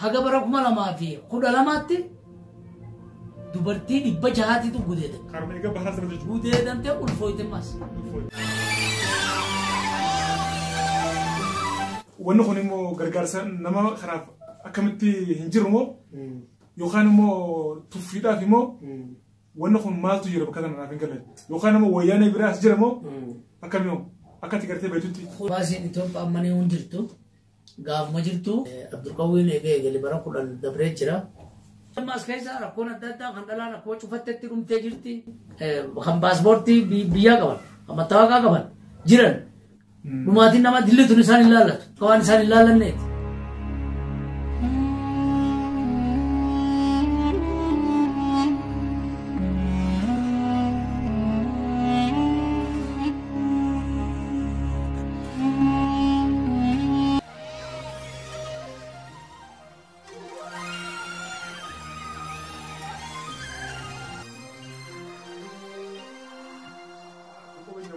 Haga bara 2012tti dubartii 600tu gudeedan. Karuma egaa baharaa sana jechuudha. Gudeedamtee ulfooyte mas. Wanni kun immoo gargaarsa nama kanaaf akkamitti hin jiru moo yookaan immoo tuffiidhaaf immoo wanni kun maaltu jira bakka kana naaf hin galle yookaan immoo wayyaanee biraa as jira moo akkamii akka ati gartee beektutti. Baasiin Itoophiyaa amma ni jirtu. Gaafuma jirtu Abdulqawwiin eegee eegale bara 10 dabree jira. Ammas keessa rakkoon adda addaa kan dhalaan akkuma cufattetti dhumtee jirti. Kan paaspoortii biyyaa qaban, kan mattaawaqaa qaban jiran. Dhumaatiin nama dillituun isaan hin laallatu. Akka waan isaan hin laallanneeti.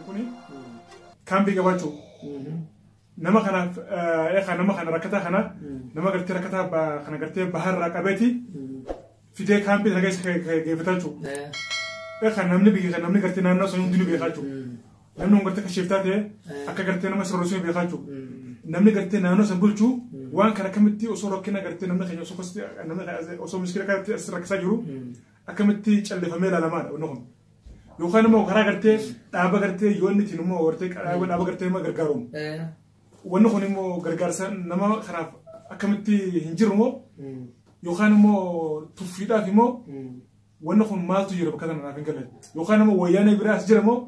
Kuni kaampii qabaachuu nama kanaaf nama kana rakkataa kana nama gartee rakkataa kana gartee baharraa qabeeti fidee kaampii sana keessa geeffataa jechuudha. Kan namni biyya kan namni gartee naannoo sun hundinuu beekaa jechuudha. Namni kun gartee kasheeftaa ta'e akka gartee nama sirreessuu beekaa jechuudha. Namni gartee naannoo san bulchuu waan kana akkamitti osoo rakkina gartee namni keenya osoo namni osoo miskina kanatti as rakkisaa jiru akkamitti callifamee ilaalamaadha wanni kun. Yookaan immoo karaa gartee dhaaba gartee yoo inni ittiin immoo gartee dhaaba gartee nama gargaaru. Wanni kun immoo gargaarsa nama kanaaf akkamitti hin jiru moo yookaan immoo tuffiidhaaf immoo wanni kun maaltu jira bakka kana naaf hin galle yookaan immoo wayyaanee biraa as jira moo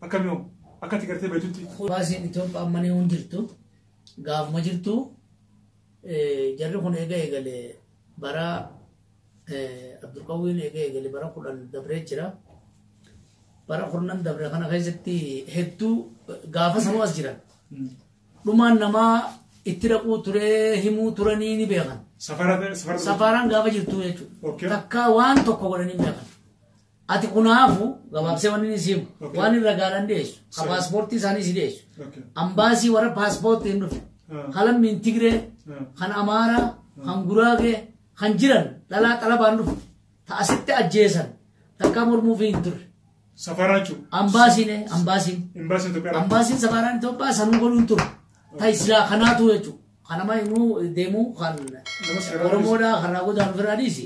akkamii akka ati gartee beektutti. Baasiin Itoophiyaa amma ni jirtu. Gaafuma jirtu jarri kun eega eegale bara Abdulqawwiin eega eegale bara 10 dabree jira. Bara 10 dabre kana keessatti hedduu gaafa sanuu as jiran. Dhumaan namaa itti dhaquu turee himuu turanii ni beekan. Safaraan gaafa jirtu jechuudha. Takka waan tokko godhanii hin beekan. Ati kunaafu gabaabsee wanni inni siimu waan irra gaadhaan dhiyeessu. Ka paaspoortii isaanii si dhiyeessu. Ambaasii warra paaspoortii hin dhufe. Kalammiin Tigree, kan Amaaraa, kan Guraagee, kan jiran dhalaa xalabaan dhufe. Ta asitti ajjeesan takka mormuuf hin turre. Safaraa jechuudha. Ambaasiin ambaasiin. Imbaasiin Itoophiyaa. Ambaasiin safaraan Itoophiyaa sanuu godhuun ture. Ta islaa kanaatu jechuudha. Kanama inuu deemuu kan Oromoodhaa kan Raagoodhaan ofirraa dhiisi.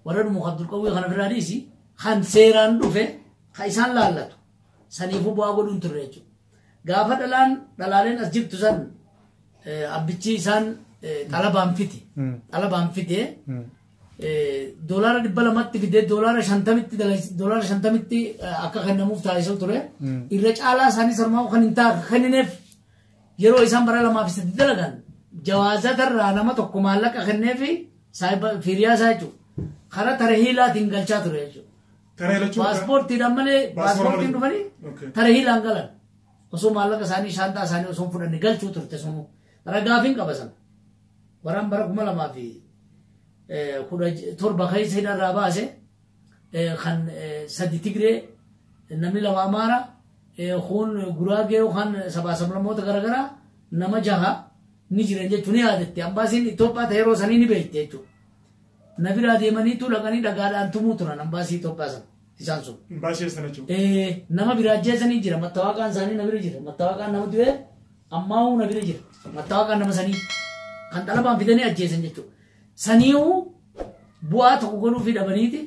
Warra dhumu Abdulqawwii kan ofirraa dhiisi. Kan seeraan dhufe kan isaan laallatu. Saniifuu bu'aa godhuun turre jechuudha. Gaafa dhalaan dhalaaleen as jirtu san abbichi isaan xalabaan fite. Xalabaan fite. $200tti fidee $50tti $50tti akka kennamuuf taasisuu ture. Irra caalaa isaanii sarmaa kan hin kennineef yeroo isaan bara 2 fi 3 dalagan jawaazatarraa nama tokko maallaqa kenneefi firiyaa isaa jechuudha. Karaa tara hiilaatiin galchaa ture jechuudha. Paaspoortiidhaan malee paaspoortiin dhufanii tara hiilaan galan. Osoo maallaqa isaanii shaantaa isaanii osoo hin fudhanne galchuu turte sunuu. Ragaafiin qaba sana. Waraan bara 2017 keessa hidharraa baase kan 3 Tigree namni 2 Amaara kun Guraagee yookaan sabaa sablammoota garaagaraa nama 6 ni jiran jechuun ni yaadatte. Ambaasiin Itoophiyaa ta'e yeroo sanii ni beekte jechuudha. Na biraa deemaniitu dhaqanii dhagaadhaan tumuu turan ambaasii Itoophiyaa sana isaan sun. Imbaasii sana jechuudha. Nama biraa ajjeesanii jira. Mattawaaqaan isaanii na bira jira. Mattawaaqaan nama du'ee ammaa'uu na bira jira. Mattawaaqaan nama sanii kan xalabaan fidanii ajjeesan jechuudha. Saniiwuu bu'aa tokko godhuu dhabaniiti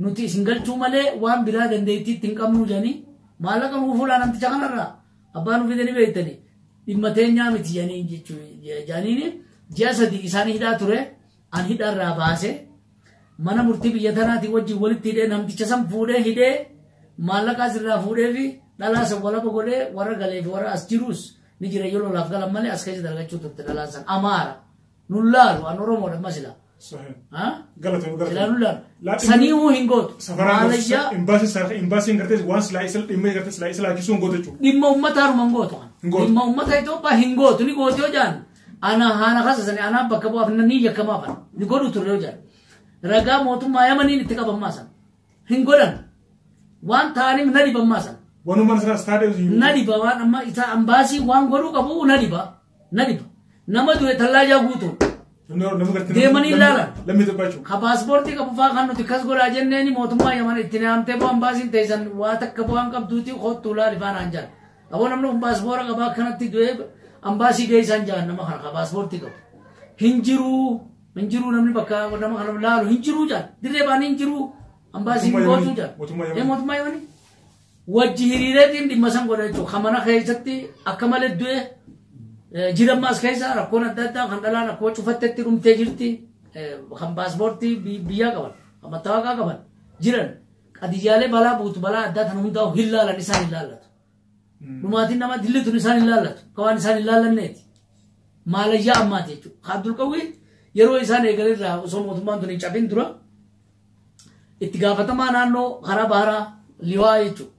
nuti isin galchuu malee waan biraa dandeettii hin qabnu jedhanii maallaqa nuu fuudhaa namticha kanarraa abbaa nu fidanii beektanii dhimma teenyaa miti jedhanii jechuudha. Ji'a 3 isaanii hidhaa ture an hidhaarraa baase mana murtii biyya tanaatiin wajjin walitti hidhee namticha san fuudhee hidhee maallaqa asirraa fuudhee fi dhalaa san walaba godhee warra galee fi warra as jirus ni jira yoo lolaaf galan malee as keessa dalagachuu turte dhalaan san Amaara. Nun laalu an Oromoodha masila. Galatoomi. Silaa nun laalu. Saniiwuu hin gootu. Safaraan imbaasiin gartee waan silaa isa dhimma gartee silaa isa laakisuu hin gootu jechuudha. Dhimma uummataaruma hin gootu. Dhimma uummata Itoophiyaa hin gootu ni gooti yoo jaan ana haana kasasanii anaa bakka bu'aaf ni yakkamaaf ni godhu turre yoo jaan. Ragaa mootummaa Yamaniin itti qaban maasan. Hin godhan. Waan ta'aniif na dhiban maasan. Waanuma sanas taatee. Na dhiba waan amma isa ambaasii waan godhuu qabu na dhiba. Na dhiba. Nama du'e tallaajaa guutuun. Namni gartee Deemanii ilaalan. Lammii Itoophiyaa jechuudha. Ka paaspoortii qabu faa kan nuti kas godhaa jenneeni mootummaa Yaman itti naamtee bu'aan baasiin teessan waa takka bu'aan qabduuti kottuu laali faanaan jaan. Aboo namni kun paaspoora qabaa akkanatti du'ee ambaasii geessan jaan nama kana ka paaspoortii qabu. Hin jiruu hin jiruu namni bakka nama kana laalu hin jiruu jaan. Dirree baanii hin jiruu ambaasii Mootummaa gootuu Yamanii. jaan. Mootummaa Yamanii. Mootummaa Yamanii. Wajji hiriireetiin dhimma san godha jechuudha. Ka mana keessatti akka malee du'e jirammaas keessa rakkoon adda addaa kan dhalaan akkuma cufattetti dhumtee jirti. Kan paaspoortii biyyaa qaban, kan mattaawaqaa qaban jiran qadiyyaalee balaa buutu balaa addaa tan hundaa'u hin laalan isaan hin laallatu. Dhumaatiin nama dillitun isaan hin laallatu. Ka waan isaan hin laallanneeti. Maalayyaa ammaati jechuudha. Ka Abdulqawwi yeroo isaan eegalan irraa osoo mootummaan tun hin cabin dura itti gaafatamaa naannoo karaa baharaa liwaa jechuudha.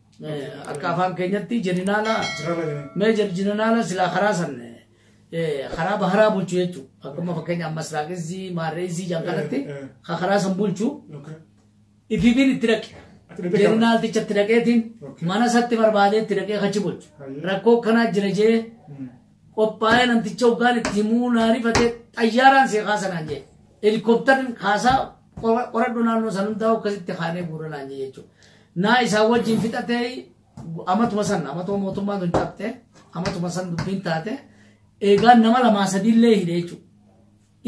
Akka afaan keenyatti jeneraala Jiraala jedhanii. Meejar jeneraala silaa karaa san karaa baharaa bulchu jechuudha. Akkuma fakkeenya ammas Raaqizii Maarreezii jaan kanatti karaa san bulchu ifiifiin itti dhaqe. Ati dhaqee Jeneraalticha itti dhaqeetiin mana isatti barbaadee itti dhaqee achi bulchu. Rakkoo akkanaa jira jee qophaa'ee namticha hoggaan itti himuu naarifatee xayyaaraan see kaasanaan jee. Helikoophtarri kaasaa qoradhu naannoo san hundaa'u akkasitti kaanee guuranaan jee jechuudha. Naa isaan wajjin fixatee amatuma san amatuma mootummaan tun cabte amatuma san dubbiin taate eegaan nama lamaa sadiillee hidhe jechuudha.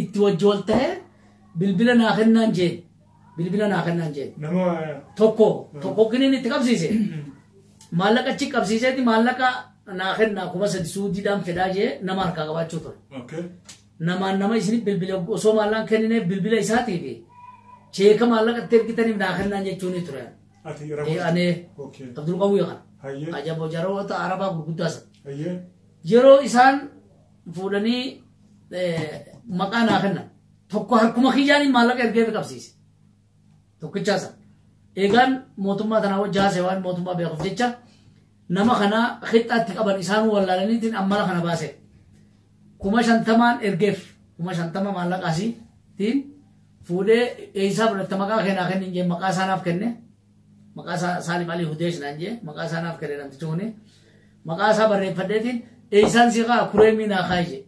Itti wajji wal ta'ee bilbila naa kennaan jeen. Bilbila naa kennaan jeen. Nama Tokko tokko kiniin itti qabsiise. Maallaqa achi qabsiiseeti maallaqa naa kennaa 3,000 suudiidhaan fedhaa jee nama harkaa qabaachuu ture. Namaan nama isinif bilbila osoo maallaqaan kennineef bilbila isaatii fi cheeka maallaqa itti ergitaniif naa kennaan jechuun ni ture. Ati rakkoo. Anee Abdulqawwii kana. Ajabo jaroota Arabaa gurguddaa sana. Yeroo isaan fuudhanii maqaa naa kennan tokko harkuma kiyyaaniin maallaqa ergeef qabsiise. Tokkichaa sana. Eegaan mootummaa tanaa wajji haasa'e waan mootummaa beekuuf jecha nama kana qixxaatti qaban isaan wallaalaniitiin ammala kana baase. 50,000 ergeef 50,000 maallaqa asiitiin fuudhee eessaa fudhatte maqaa keenaa kennin jee maqaa isaanaaf kenne. Maqaa isaa Saalim Alii Hudeesh naan jee maqaa isaanaaf kenne namtichi kuni. Maqaa isaa barreeffadheetiin eessaan si kaa kuree miinaa kaa'e jee.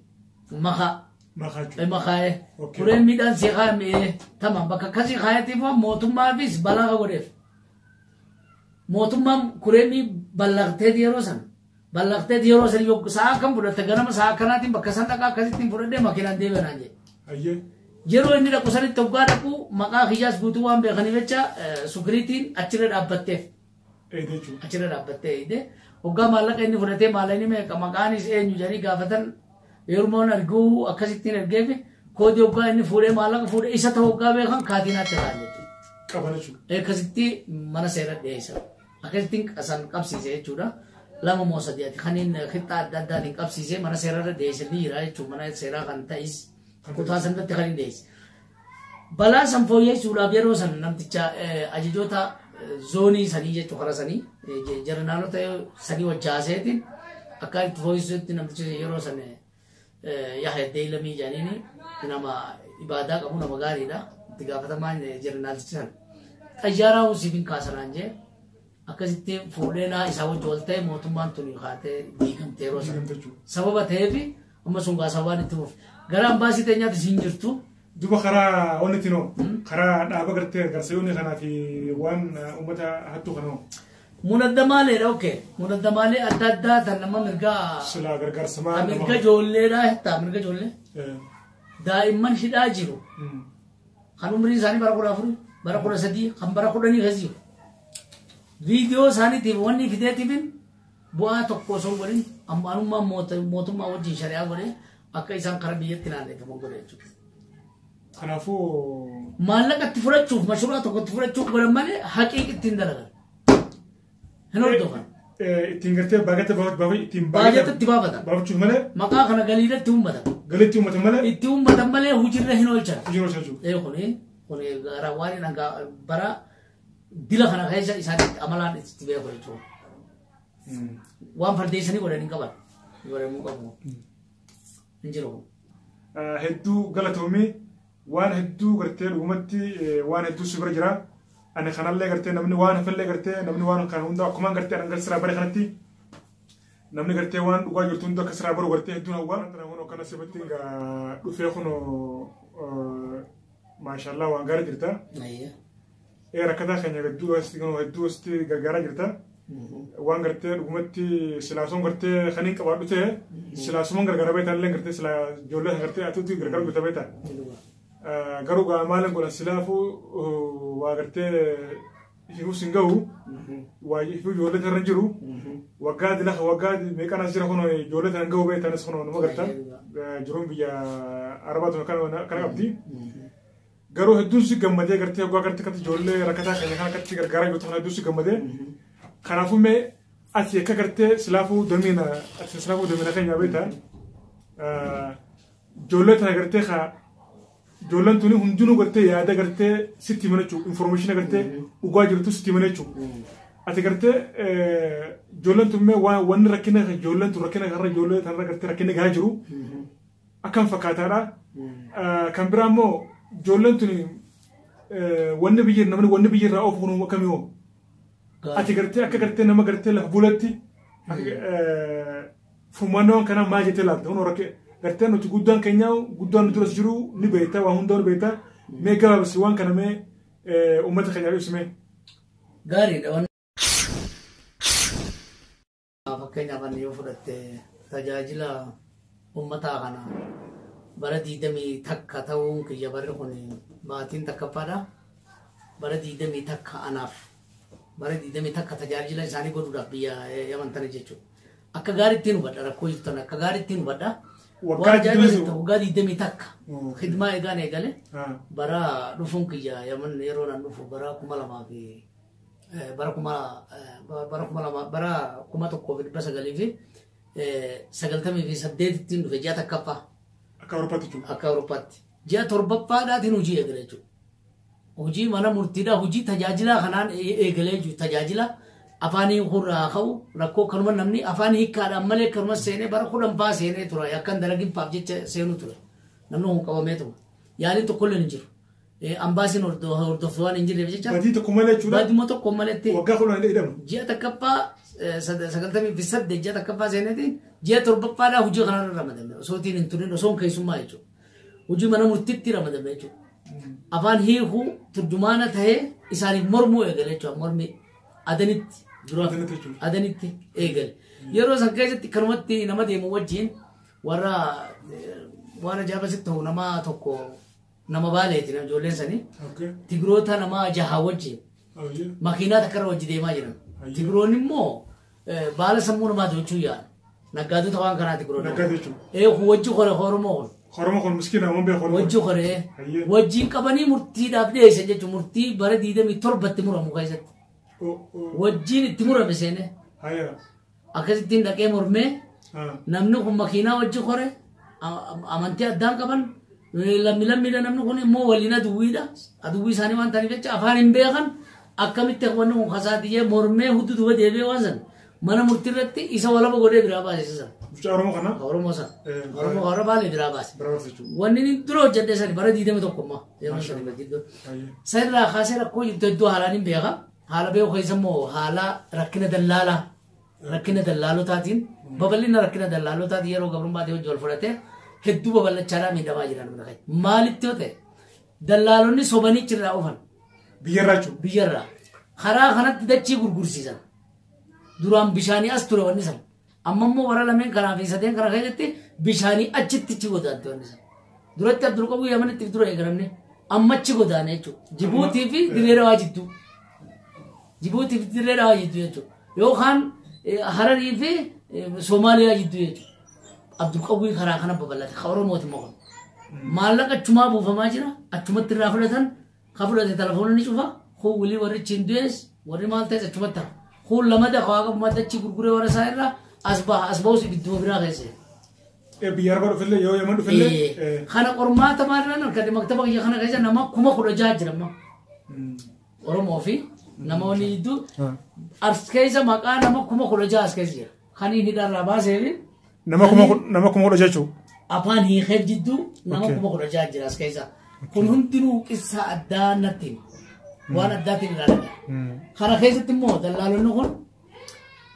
Maqaa. Maqaa jechuudha. Maqaa'ee. Kuree miidhaan si kaa mi'ee tamam bakka akkasii kaayaatiif waan mootummaafis balaa ka godheef. Mootummaan kuree mii ballaqteeti yeroo san. Ballaqteeti yeroo san yoo sa'a akkam fudhatte ganama sa'a akkanaatiin bakka san dhaqaa akkasittiin fudhadhee makiinaan deebi'anaan jee. Yeroo inni dhaqu sanitti hoggaa dhaqu maqaa kiyyaas guutuu waan beekaniif jecha sukiriitiin achirra dhaabbatteef. Eedee jechuudha. Achirra dhaabbattee eedee. Hoggaa maallaqa inni fudhatee maallaqni meeqa maqaanis eenyu jedhanii gaafatan yeroo arguu akkasittiin ergeef koodii hoggaa inni fuudhee maallaqa fuudhee isa ta'u hoggaa beekan kaatiinaatti ta'an jechuudha. Qaban jechuudha. Akkasitti mana seera dhiyeessan. Akkasittiin san qabsiise jechuudha. 2 moo 3 ati kan inni qixxaa adda addaatiin qabsiisee mana seerarra dhiyeessan ni jira jechuudha. Mana seeraa kan ta'is kutaa sanatti kan inni dhiyeesse. Balaa san fooyyessuudhaaf yeroo san namticha ajajoota zoonii sanii jechuudha karaa sanii jeneraalota sanii wajjaaseetiin akka itti fooyyessuutti namticha yeroo san Yahya Deelamii jedhaniini nama ibaadaa qabu nama gaariidha. Itti gaafatamaan jeneraaltichi sana. Xayyaaraa usiif hin kaasanaan jee akkasitti fuudhee naa isaa wajji wal ta'e mootummaan tuni kaatee diigamte yeroo sana. Diigamte jechuudha. Sababa ta'eef amma sun gaa sababaan itti fufe. Gara ambaasii teenyaatti hin jirtu. Duba karaa wanni itti noo karaa dhaaba gartee garsayoonni kanaa fi waan uummata hattuu kanoo. Munaddamaaleedha okee. Munaddamaalee adda addaa tan nama mirgaa Silaa gargaarsamaa nama. Mirga ijoolleedha jettaa mirga ijoollee. Daa'imman hidhaa jiru. Kan umriin isaanii bara 14 bara 13 kan bara 10 keessa jiru. Viidiyoo isaaniitiif wanni fideetiifin bu'aa tokko osoo hin godhin ammaanummaa mootummaa wajjin shari'aa godhee akka isaan karaa biyyatti naanneeffaman godhe jechuudha. Kanaafuu Maallaqa itti fudhachuuf mashruu'a tokko itti fudhachuuf godhan malee haqiiqi ittiin dalagan. Hin hordofan. Ittiin gartee baajata ittiin Baajata itti baafatan. baafachuuf malee. Maqaa kana galiidha itti uummatan. Galiitti uummatan malee. Itti uummatan malee hojiirra hin oolchan. Hojiirra oolchan jechuudha. Kuni gara waan hin hangaa bara dila kana keessa isaan itti amalaan itti beeku jechuudha. Waan fardeessanii godhan hin qaban. Godhamuu qabu. Hin jiru. Hedduu galatoomii waan hedduu gartee dhugumatti waan hedduu si bira jira. Ani kanallee gartee namni waan hafallee gartee namni waan kana hunda akkumaan gartee anan siraa bare kanatti namni gartee waan dhugaa jirtu hunda akka siraa baru gartee hedduun hawwa. Kun akkana sirriitti dhufee kun Maashaallah waan gaarii jirta. Rakkataa keenya hedduu asitti gargaaraa jirta. Waan gartee dhugumatti silaasoon gartee kan hin qabaadhu ta'e silaasumaan gargaara beektaa illee gartee silaa ijoollee gartee atuutti gargaara guutaa beektaa. Garuu gaa maal godhan silaafuu waa gartee hifuus hin gahu waa hifuu ijoollee irra jiru waggaa dilaha waggaa meeqaan as jira kun ijoollee tan gahu beektanis kun nama garta jiruun biyya arabaatu kana qabdi. Garuu hedduun si gammadee gartee waggaa gartee akkatti ijoollee rakkataa keenya kana akkatti gargaaraa jirtu kana hedduun si gammadee. Kanaafuu mee ati akka gartee silaafuu damiina ati silaafuu damiina keenya beektaa ijoollee tana gartee haa ijoolleen tuni hundinuu gartee yaada gartee sitti himan jechuudha information gartee dhugaa jirtu sitti himan jechuudha. Ati gartee ijoolleen tun mee wanni rakkina ijoolleen tun rakkina kanarra ijoollee tanarra gartee rakkina gahaa jiru akkam fakkaataadha. Kan biraa immoo ijoolleen tuni wanni biyya namni wanni biyya irraa oofu kun akkamii hoo? Ati gartee akka gartee nama gartee lafa bulatti furmaannoon kanaa maal jettee laalta kun rakkee gartee nuti guddaan keenya guddaan nu duras jiru ni beekta waan hundaa ni beekta mee gabaabsi waan kana mee uummata keenyaaf ibsime. Gaariidha. Fakkeenyaaf ani yoo fudhatte tajaajila uummataa kana bara 21 ta'uun kiyya barri kun maatiin takkaffaadha. Bara 21 anaaf bara 21 tajaajila isaanii godhuudhaaf biyya Yaman tana jechuudha. Akka gaariitti hubadha rakkoo jirtan akka gaariitti hubadha. Waggaa 21 khidmaa eegaan eegale bara dhufuun kiyya Yaman yeroo nan dhufu bara 2000 fi bara 1998 dhufe ji'a takkaffaa. Akka Awurooppaatti jechuudha. Akka Awurooppaatti. Ji'a torbaffaadhaatiin hojii eegale jechuudha. Hojii mana murtiidhaa hojii tajaajilaa kanaan eegalee jiru tajaajila afaanii hurraa ka'u rakkoo kanuma namni afaan hiikkaadhaan malee kanuma seenee bara 10 faa seenee ture akkan dalagin faaf jecha seenuu ture namni kun qabamee ture yaaliin tokkollee hin jiru. Ambaasiin hordoftuu waan hin jirreef jecha. Badii tokko malee jechuudha. Badii tokko maletti. Waggaa 10 hidhamu. Ji'a takkaffaa 98 ji'a takkaffaa seeneetiin ji'a torbaffaadhaa hojii kanarra ramadame osoo ittiin hin turin osoo hin keessummaa jechuudha. Hojii mana murtiitti ramadame jechuudha. Afaan hiikuu turjumaana tahee isaaniif mormuu eegale jechuudha. Mormi adanitti dura adanitti eegale. Yeroo san keessatti kanumatti nama deemu wajjin warra waan ajaa'iba sitti ta'u nama tokko nama baaleeti ijoolleen sanii. Tigiroota nama jaha wajjin makiinaa takkarra wajji deemaa jiran. Tigiroonni immoo baala sammuu namaa tochuu yaa'an. Naggaatota waan kanaa tigiroonni. Naggaatota jechuudha. Wajji hore Oromoo kun. Oromoo kun miskiina waan beeku. Wajji horee wajjiin qabanii murtiidhaaf dhiyeessan jechuudha. Murtii bara 27tti muramu keessatti. Wajjiin itti murame seenee. Akkasittiin dhaqee mormee namni kun makiinaa wajji hore amantii addaan qaban lammi lammiidha namni kun immoo waliin aduwwiidha. Aduwwii isaanii waan ta'aniif jecha afaan hin beekan akkamitti wanni kun kasaatiyyee mormee hudduu duuba deebi'ee waan sana mana murtii irratti isa walaba godhee biraa baase isa sana. Mucaa Oromoo kana? Oromoo sana. Oromoo warra Baalee biraa baase. Wanni inni dura hojjedhe sani bara 21 ammaa yeroo sani gidduu. Sanirraa kaasee rakkoo jirtu hedduu haalaan hin beeka. Haala beeku keessa immoo haala rakkina dallaalaa rakkina dallaalotaatiin babal'ina rakkina dallaalotaatiin yeroo gabrummaatiin hojii wal fudhatee hedduu babal'achaadhaa miidhamaa jiran mana keessa. Maalitti yoo ta'e dallaalonni sobanii achirraa oofan. Biyyarraa jechuudha. Biyyarraa. Karaa kanatti dachii gurgursiisan. Duraan bishaanii as ture wanni san. Amma immoo bara lameen kanaa fi sadeen kana keessatti bishaanii achitti achi godaante wanni san. Duratti Abdulqawwii Yamanitti dura eegalamne amma achi godaane jechuudha. Jibuutii fi Dirree Dhawaa jidduu. Jibuutii fi Dirree Dhawaa jidduu jechuudha. Yookaan Hararii fi Soomaaliyaa jidduu jechuudha. Abdulqawwii karaa kana babal'ate ka Oromooti immoo kun. Maallaqa achumaa buufamaa jira achumatti irraa fudhatan ka fudhate telefoona ni cufa kun walii warri achiin du'es warri maal ta'es achumatti hafa. Kun lamada hawaa qabu maddachi gurguree warra isaa irraa as baha as bahus ibidduma biraa keessa. Biyya Arabaa dhufillee yoo Yaman dhufillee. Kana qormaata maalirraan harkate maktaba kiyya kana keessa nama 16,000 jira amma. Oromoo fi namoonni jidduu as keessa maqaa nama 16,000 as keessa jira. Kan inni hidhaarraa baasee fi. Nama 16,000 jechuudha. Afaan hiikeef jidduu nama 16,000 jira as keessa. Kun hundinuu qissa addaa natti hima. Waan addaatiin ilaalame. Kana keessatti immoo dallaalonni kun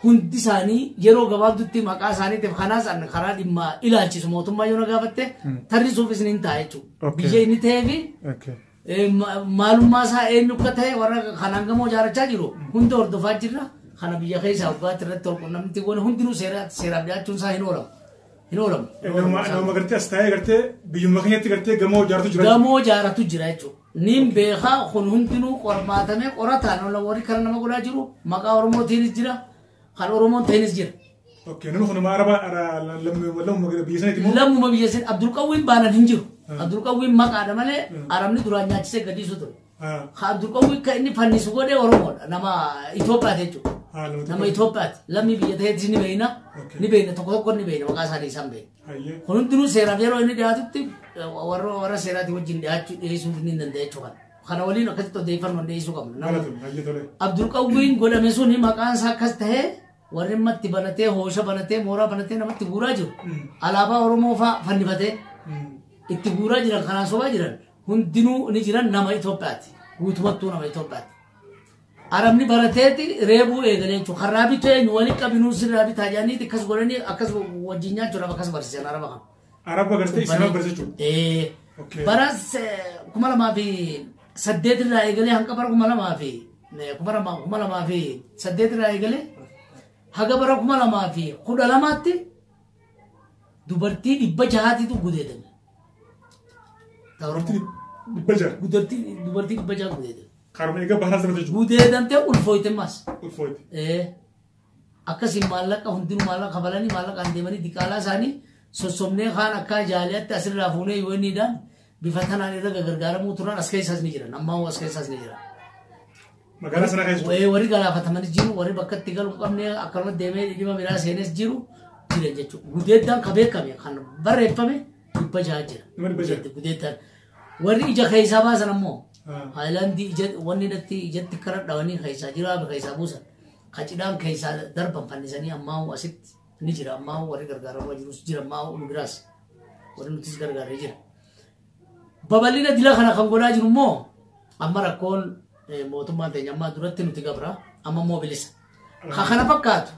Hundi isaanii yeroo gabaabdutti maqaa isaaniitiif kanaas an karaa dhimma ilaalchisu mootummaa yoo na gaafatte tarrisuufis ni ta'a jechuudha. Biyya inni ta'ee fi maalummaa isaa eenyu akka ta'e warra kanaan gamoo ijaarrachaa jiru hunda hordofaa jirra. Kana biyya keessaa waggaatti irratti ol qunnamti goone hundinuu seeraaf dhiyaachuun isaa hin oolamu. Hin oolamu. Nama gartee as taa'ee gartee biyyuma keenyatti gartee gamoo ijaaratu jira. Gamoo ijaaratu jira jechuudha. Niin beekaa kun hundinuu qormaatamee qorataan warri kana nama godhaa jiru maqaa Oromootiinis jira kan Oromoon ta'inis jira. Okay, nama kun araba lammuma biyya saniiti moo? Lammuma biyya sanii Abdulqawwiin baanan hin jiru. Abdulqawwiin maqaadha malee Arabni duraan nyaachisee gadiisu ture. Abdulqawwiin kan inni fannisu godhee Oromoodha. Nama Itoophiyaati jechuudha. Nama Itoophiyaati. Lammii biyya ta'eetis ni beeyna. Ni beeyna tokko tokko ni beeyna maqaa isaanii isaan beeyna. Kun hundinuu seeraaf yeroo inni dhiyaatutti warra seeraatii wajjin dhiyaachuu dhiyeessuuf ni danda'a jechuudha. Kana waliin akkasitti odeeffannoo dhiyeessuu qabna. Abdulqawwiin godhame suni maqaan isaa akkas ta'ee warri matti banatee hoosha banatee mooraa banatee namatti guuraa jiru. Alaabaa Oromoo fa'aa fannifatee itti guuraa jiran kanaan sobaa jiran hundinuu ni jiran nama Itoophiyaati. Guutumattuu nama Itoophiyaati. Arabni barateeti reebuu eegalee jechuudha. Karraa bituu eenyu waliin qabinuu sirraa bitaa jedhanii akkas godhanii akkas wajjin nyaachuudhaaf akkas barsiisan araba kana. Araba gartee isaan barsiisa jechuudha. Bara 2008 irraa eegalee hanga bara 2008 irraa eegalee haga bara 2012tti dubartii 600tu gudeedame. Dubartii 600? Dubartii 600 gudeedame. Karuma egaa baharaa sana jechuudha. Gudeedamtee ulfooyte mas. Ulfooyte. Akkasiin maallaqa hundinuu maallaqa kafalanii maallaqaan deemanii diqaalaa isaanii sossobnee kaan akka jaaliyaatti asirraa fuunee yoo inni dhaan bifa tanaan irra gargaaramuu turan as keessaas ni jiran ammaa as keessaas ni jiran. Magaalaa sana keessa. Warri galaafatamanis jiru warri bakka itti galu hin qabne akkanuma deemee dhibba biraa seenes jiru jiran jechuudha. Gudeeddaan ka beekame kan barreeffame 600 jira. 600. Gudeeddaan warri ija keessaa baasan ammoo haayilaandii ija wanni irratti ijatti kara dhawanii keessaa jiraa keessaa buusan kacidhaan keessaa darban fannisanii ammaa asitti ni jira ammaa warri gargaaramaa jirus jira ammaa nu biraas warri nutis gargaaree jira. Babal'ina dila kana kan godhaa jiru immoo amma rakkoon mootummaan teenya ammaa duratti nuti gabra amma immoo bilisa. Kana fakkaatu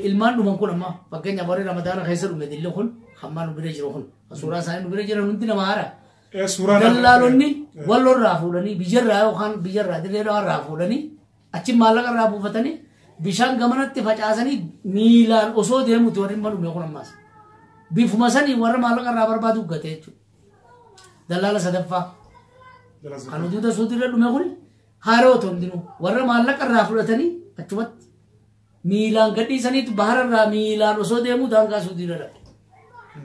ilmaan dhuman kun amma fakkeenyaaf warri Ramadaana keessa dhume dilli kun hammaa nu bira jiru kun suuraa isaanii nu bira jiran hundi nama haaraa. Dallaalonni wallorraa fuudhanii biyyarraa yookaan biyyarraa dirree irraa fuudhanii achi maallaqa irraa buufatanii bishaan gamanatti facaasanii miilaan osoo deemuuti warri hin dhume kun ammaas. Bifuma sanii warra maallaqa irraa barbaadu gate jechuudha. Dallaala sadaffaa. Kan huduuda suutirra dhume kun haaroo otoo hundinuu warra maallaqa irraa fudhatanii achumatti miilaan gadhiisaniitu bahararraa miilaan osoo deemuu daangaa suutirra dhabe.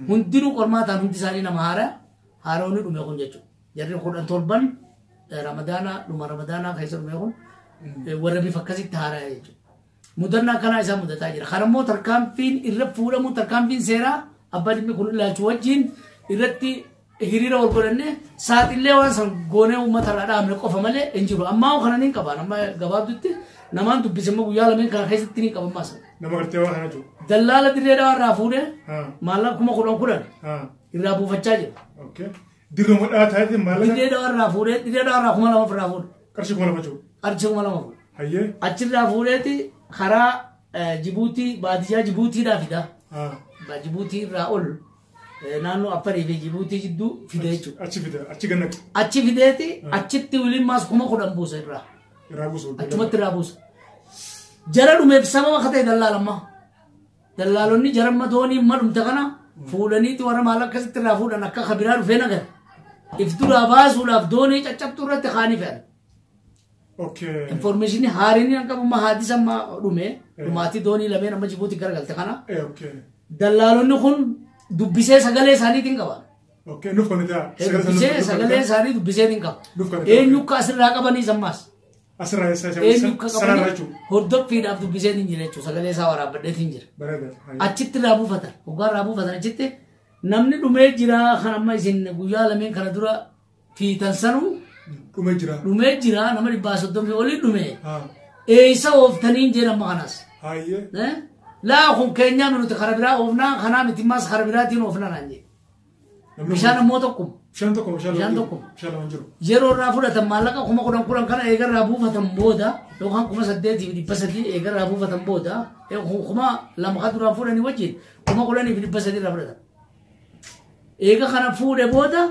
Hundinuu qormaataan hundi isaanii nama haaraa haaroonni dhume kun jechuudha. Jarri 17 Ramadaanaa dhuma Ramadaanaa keessa dhume kun warra bifa akkasitti haaraa jechuudha. Mudannaa akkanaa isaa mudataa jira. Kana immoo tarkaanfiin irra fuudhamu tarkaanfiin seeraa abbaa dhimmi kun ilaalchu wajjin irratti hiriira wal godhannee saaxillee waan san goonee uummata irraa dhaabne qofa malee hin jiru. Ammaa kana ni qaban amma gabaabdutti namaan dubbise immoo guyyaa lameen kana keessatti ni qaban maasa. Nama gartee waan kana jechuudha. Dallaala dirree dhawaa irraa fuudhee maallaqa 10,000 irraa buufachaa jira. Dirree dhawaa taatee maallaqa. Dirree dhawaa irraa fuudhee dirree dhawaa irraa 2,000 irraa fuudhe. Qarshii 2,000 jechuudha. Qarshii 2,000 fuudhe. Hayyee. Achirraa fuudheeti karaa Jibuutii baadiyyaa Jibuutiidhaa fida. Jibuutii irraa ol naannoo Affarii fi Jibuutii jidduu fide jechuudha. Achi fide achi gannaqe. Achi fideeti achitti waliin 10,000 buusa irraa. Irraa buusa. Achumatti irraa buusa. Jara dhumeef sababa akka ta'e dallaalamma. Dallaalonni jaramma doonii dhumte kana fuudhaniiti warra maallaqa akkasitti irraa fuudhan akka kabiraa dhufee nagar. If duraa baasuudhaaf doonii caccabtuu irratti kaanii fe'an. Information haariin hin qabu haadisa amma dhume dhumaatii doonii lameen amma Jibuutii garagalte kana. Dallaalonni kun dubbisee sagalee isaaniitiin qaba. Dubbisee sagalee isaanii dubbiseetiin qaba. Eenyu akka asirraa qabanii ammaas. Asirraa Eenyu akka qabanii hordoffiidhaaf dubbiseetiin jira jechuudha sagalee isaa waraabbadheetiin jira. Achitti irraa buufatan hoggaa irraa buufatan achitti namni dhumee jira kan amma isin guyyaa lameen kana dura fiitan sanuu Dhumee jira. Dhumee jira nama 130 olii dhume. Eessa ooftaniin jedhan amma kanaas. Laa kun keenyaa nuti kara biraa oofnaa kanaa miti maas kara biraatiin oofnaa naan jedhe. Bishaan ammoo tokkuma. Bishaan tokko Bishaan bishaan tokko. Bishaan lama hin jiru. Yeroo irraa fudhatan maallaqa 10,010 kana eegarraa buufatan booda yookaan 8,300 eegarraa buufatan booda 2,000 kan duraan fuudhanii wajjin 10,300 irraa fudhatan. Eega kana fuudhe booda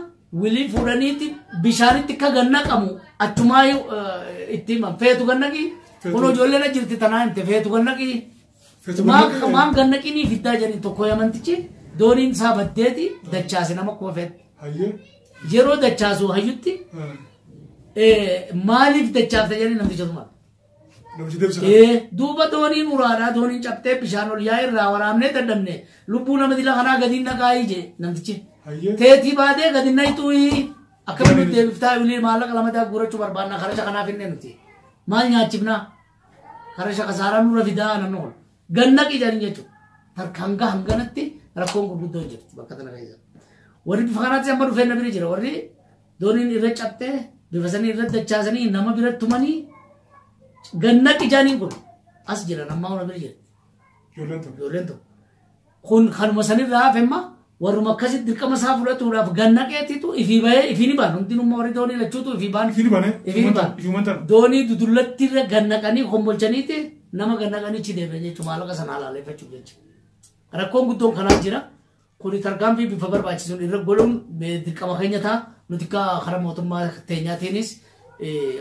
wilii fuudhaniiti bishaanitti akka gannaqamu achumaa itti himan feetu gannaqii kun ijoolleen as jirti tanaa himte feetu gannaqii Feetu gannaqii. Maan gannaqinii fiddaa jedhanii tokko yamantichi dooniin isaa baddeeti dachaase nama kuma feete. Hayyee. Yeroo dachaasu hayyutti maaliif dachaafte jedhanii namticha tuman. Namichi deebisa. Duuba dooniin uraadhaa dooniin cabtee bishaan ol yaa'e irraa waraabnee dadhabne lubbuu nama dila kanaa gadi naqaayii jee namtichi. Hayyee. Teetii baatee gadi naqxuuyi akkamiin nuti deebiftaa ulee maallaqa lama guurachuu barbaanna karasha kanaaf hin nuti. Maal nyaachifnaa? Karasha kasaaraa nurra fidaa namni kun. Gannaqi jedhanii jechuudha. Hanga hanganatti rakkoon gurguddoon jirti bakka tana keessa. Warri bifa kanaatti amma dhufee na bira jira. Warri dooniin irra cabtee bifa sanii irra dachaasanii nama bira tumanii gannaqi jedhaniin kun as jiran ammaa na bira jira. Ijoolleen tokko. Ijoolleen tokko. Kun kanuma sanirraa hafe amma warruma akkasitti dirqama isaa fudhatuudhaaf gannaqeetitu ifii bahee ifii ni baan hundinummaa warri doonii lachuutu ifii baan. Ifii ni baane. Ifii ni baan. Ifii mantan. Doonii dudullatti irra gannaqanii kombolchaniiti nama gannaqanii achi deebi'an jechuudha maallaqa sana halaaleeffachuuf jecha. Rakkoon guddoon kanaa jira. Kuni tarkaanfii bifa barbaachisuun irra godhuun dirqama keenya ta'a. Nuti akka karaa mootummaa teenyaatiinis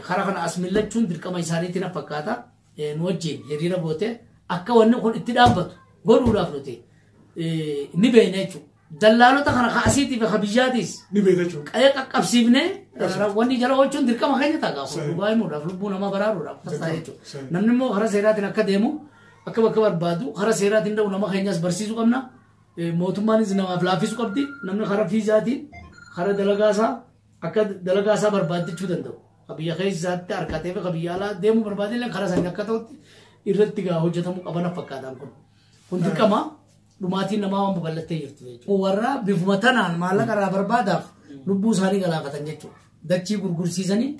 karaa kana as millachuun dirqama isaaniitiin fakkaata. Nu wajjin hiriira goote akka wanni kun itti dhaabbatu godhuudhaaf nuti ni beekna jechuudha. Dallaalota kana kaasiitii fi kabiyyaatiis Ni beekta jechuudha. Qa'ee qaqqabsiifnee wanni jala oolchuun dirqama keenya ta'a gaafa dhugaa himuudhaaf lubbuu namaa baraaruudhaaf akkas ta'a jechuudha. Namni immoo karaa seeraatiin akka deemu akka bakka barbaadu karaa seeraatiin dha'u nama keenyas barsiisuu qabna. Mootummaanis namaaf laaffisuu qabdi. Namni karaa fiizaatiin karaa dalagaasaa akka dalagaasaa barbaaddachuu danda'u. Biyya keessaatti harkatee fi biyya alaa deemuu barbaade karaa sanii akka ta'utti irratti gaa hojjetamuu qaban fakkaataan kun. Kun dirqama dhumaatiin namaa waan babal'attee jirtu jechuudha. Warra bifuma tanaan maallaqa irraa barbaadaaf lubbuu isaanii galaafatan jechuudha. Dachii gurgursiisanii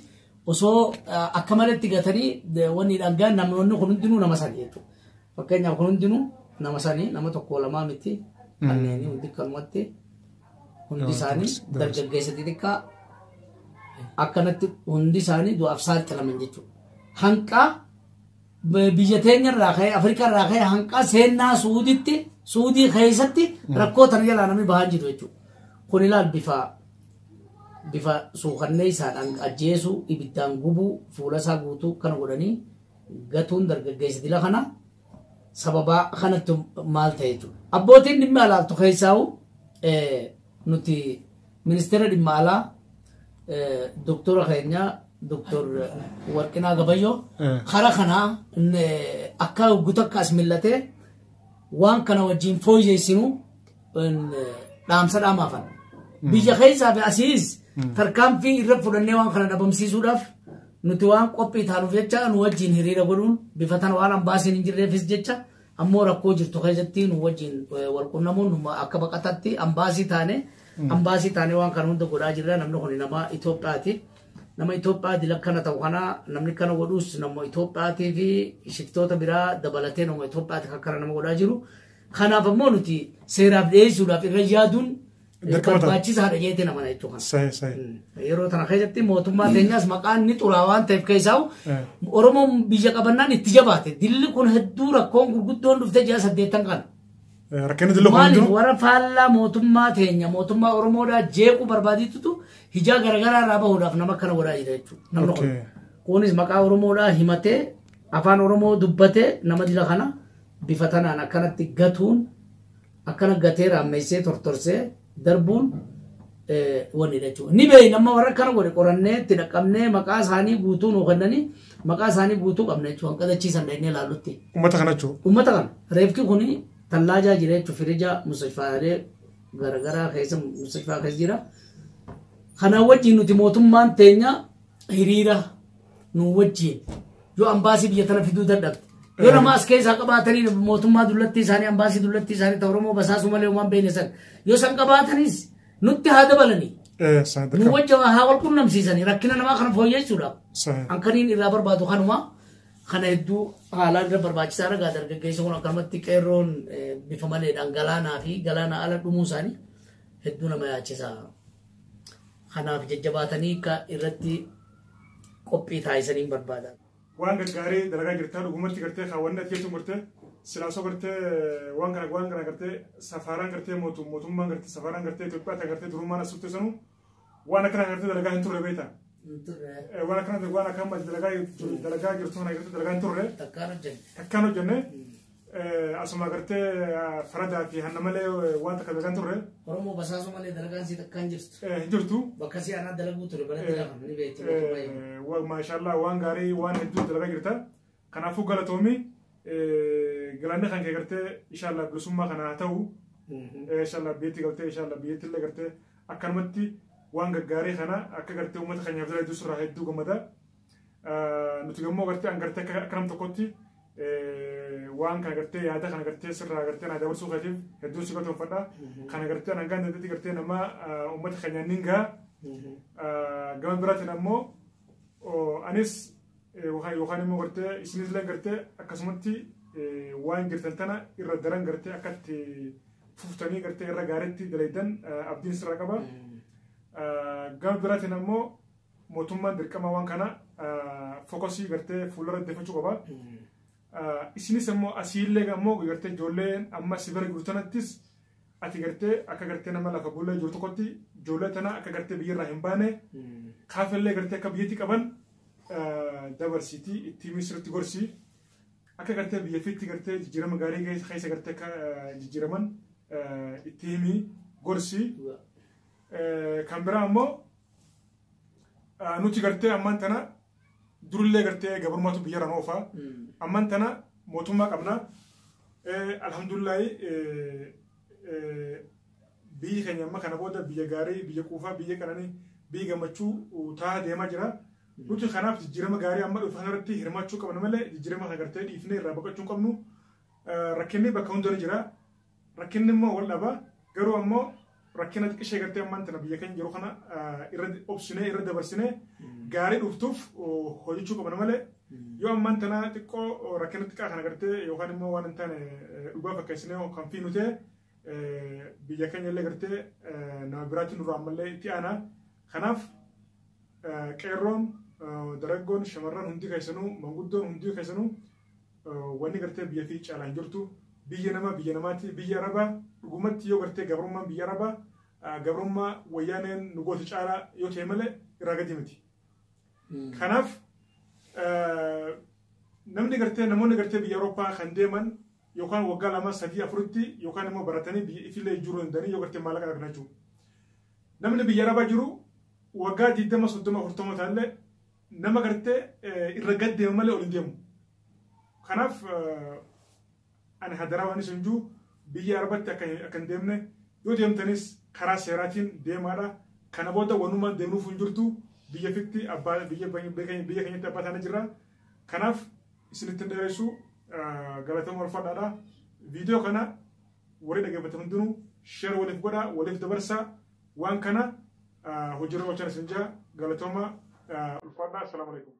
osoo akka malatti gatanii wanni dhangaan namoonni kun hundinuu nama sanii jechuudha. Fakkeenyaaf kun hundinuu nama sanii nama tokko lamaa miti kanneen hundi kanumatti hundi isaanii dargaggeessa xixiqqaa akkanatti hundi isaanii du'aaf saaxilaman jechuudha. Hanqaa biyya teenya irraa ka'ee Afrikaa irraa ka'ee hanqaa seennaa Suuditti Suudii keessatti rakkoo tana jalaa namni bahaa jiru jechuudha. Kun ilaal bifa suukannee isaadhaan ajjeesuu ibiddaan gubuu fuula isaa guutuu kana godhanii gatuun dargaggeessa dila kana sababaa kanatti maal ta'e jechuudha. Abbootiin dhimma alaaltu keessaa'u nuti ministeera dhimma alaa doktora keenya Doktor Warqinaa Gabayyoo karaa kanaa akka guutuu akka as millatee waan kana wajjin fooyyessinu dhaamsa dhaamaafan. Biyya keessaa fi asiis tarkaanfii irra fudhannee waan kana dhabamsiisuudhaaf nuti waan qophii taanuuf jecha nu wajjin hiriira godhuun bifa tana waan ambaasiin hin jirreefis jecha ammoo rakkoo jirtu keessatti nu wajjin wal qunnamuun akka baqataatti ambaasii taane waan kana hunda godhaa jirra. Namni kun nama Itoophiyaati. Nama Itoophiyaa dila kana ta'u kana namni kana godhus nama Itoophiyaatii fi shiftoota biraa dabalatee nama Itoophiyaati kan kana nama godhaa jiru. Kanaaf ammoo nuti seeraaf dhiyeessuudhaaf irra yaaduun barbaachisaadha jeetee nama jechuudha. Yeroo tana keessatti mootummaa teenyaas maqaan ni xuraa waan ta'eef keessaa'u Oromoon biyya qabannaan itti jabaate. Dilli kun hedduu rakkoon gurguddoon dhuftee ji'a 8 kana. Rakkinni dilloo kun Maaliif warra faallaa mootummaa teenya mootummaa Oromoodhaa jeequu barbaaditutu hijaa garaagaraa irraa bahuudhaaf nama akkana godhaa jira jechuudha. Namni kun. Kunis maqaa Oromoodhaa himatee afaan Oromoo dubbatee nama dila kana bifa tanaan akkanatti gatuun akkana gatee raammeessee tortorsee darbuun wanni jechuudha. Ni beeyna amma warra akkana godhe qorannee itti dhaqqabnee maqaa isaanii guutuu nuu kennanii maqaa isaanii guutuu qabna jechuudha. Hanqadachiisan dhaqnee ilaallutti. Uummata kana jechuudha. Uummata kana reefki kuni tallaajaa jira jechuudha. Firija mustashfaalee garaagaraa keessa mustashfaa keessa jira. Kanaan wajjin nuti mootummaan teenya hiriira nu wajjin yoo ambaasii biyya tana fiduu dadhabde yoo nama as keessaa qabaatanii mootummaa dullattii isaanii ambaasii dullattii isaanii ta'e Oromoo basaasuu malee waan beekne san yoo san qabaatanis nutti haa dabalanii. Nu wajjin haa wal qunnamsiisanii rakkina namaa kana fooyyessuudhaaf. Hankaniin irraa barbaadu kanuma kana hedduu haalaan irra barbaachisaa ragaa dargaggeessa kun akkanumatti qeerroon bifa maleedhaan galaanaa fi galaanaa ala dhumuu isaanii Hedduu nama yaachisa. Kanaaf jajjabaatanii akka irratti qophii taasisaniin barbaada. Waan gaggaarii dalagaa jirtaa dhugumatti gartee kaawwanni ati jettu gartee silaasoo gartee waan kana gartee safaaraan gartee mootummaan gartee safaaraan gartee Itoophiyaa ta'e gartee durummaan as turte sanuu waan akkana gartee dalagaa hin turre beektaa. Waan akkana waan akka amma dalagaa jirtu kana gartee dalagaa hin turre. Takkaan hojjenne. Takkaan hojjenne. Asuma gartee faradaa fi hanna malee waan takka dalagaa hin turre. Oromoo basaasuu malee dalagaan sii takkaan jirtu. Hin jirtu. Bakka si aanaa dalaguu ture balatti lafa ni beekti. Maashaallah waan gaarii waan hedduu dalagaa jirta. Kanaafuu galatoomi galanni kan kee gartee inshaallah bilisummaa kana haa ta'u. Inshaallah biyyatti galtee inshaallah biyyatti illee gartee akkanumatti waan gaggaarii kana akka gartee uummata keenyaaf dalagaa sirraa hedduu gammada. Nuti gammoo gartee an gartee akka nam tokkotti waan kana gartee yaada kana gartee sirraa gartee naa dabarsuu keetiif hedduun si galatoomfadha. Kana gartee hangaan dandeetti gartee nama uummata keenyaan niin gaha. Gama biraatiin ammoo anis yookaan immoo gartee isinis illee gartee akkasumatti waan jirtan tana irra daran gartee akkatti fuftanii gartee irra gaariitti dalaydan abdiin sirraa qaba. Gama biraatiin ammoo mootummaan dirqama waan kana fokosii gartee fuuldura deeffachuu qaba. Isinis ammoo asiillee ammoo gartee ijoolleen amma si bira jiru tanattis ati gartee akka gartee nama lafa bullee jiru tokkotti ijoollee tana akka gartee biyyarraa hin baane kaafillee gartee akka biyyatti qaban dabarsiitii itti misirratti gorsii akka gartee biyya fiitti gartee jijjiirama gaarii keessa gartee akka jijjiiraman itti himii gorsii. Kan biraa ammoo nuti gartee ammaan tana durillee gartee gabrummaatu biyyarraan oofaa. Ammaan tana mootummaa qabna. Alhamdulillahi biyyi keenya amma kana booda biyya gaarii, biyya quufaa, biyya qananii, biyya gammachuu taa'aa deemaa jira. Nuti kanaaf jijjiirama gaarii amma dhufe kanarratti hirmaachuu qabna malee jijjiirama kana gartee dhiifnee irraa baqachuu hin qabnu. Rakkinni bakka hunda ni jira. Rakkinni immoo wal dhaba. Garuu ammoo rakkina xiqqishee gartee ammaan tana biyya keenya jiru kana irra obsinee irra dabarsinee gaarii dhuftuuf hojjechuu qabna malee yoo ammaan tana xiqqoo rakkina xiqqaa kana gartee yookaan immoo waan hin taane dhugaa fakkeessinee kan fiinu ta'e biyya keenya illee gartee nama biraatti nurraa ammallee itti aana. Kanaaf qeerroon dargaggoon shamarran hundi keessanuu manguddoon hundi keessanuu wanni gartee biyya fi caalaan jirtu biyya nama biyya namaatti biyya arabaa dhugumatti yoo gartee gabrummaan biyya arabaa gabrummaa wayyaaneen nu goote caalaa yoo ta'e malee irraa gadi miti. Kanaaf namni gartee namoonni gartee biyya Awurooppaa kan deeman yookaan waggaa 2 3 4tti yookaan immoo baratanii biyya ifillee jiruu danda'anii yoo gartee maallaqa argatan jechuudha. Namni biyya arabaa jiru waggaa 20 30 40 ta'allee nama gartee irra gad deema malee ol hin deemu. Kanaaf ani hadaraa waan isin jiru biyya arabatti akka hin deemne yoo deemtanis karaa seeraatiin deemaadha. Kana booda wanumaan deemnuuf hin jirtu biyya fitti abbaa biyya keenyatti abbaa taanee jirra. Kanaaf isinitti hin dheeressu galatama ulfaadhaadha. Viidiyoo kana warri dhaggeeffatan hundinuu sheer waliif godhaa waliif dabarsaa waan kana hojiirra oolchan isin jaa galatama ulfaadhaa. Assalaamu alaikum.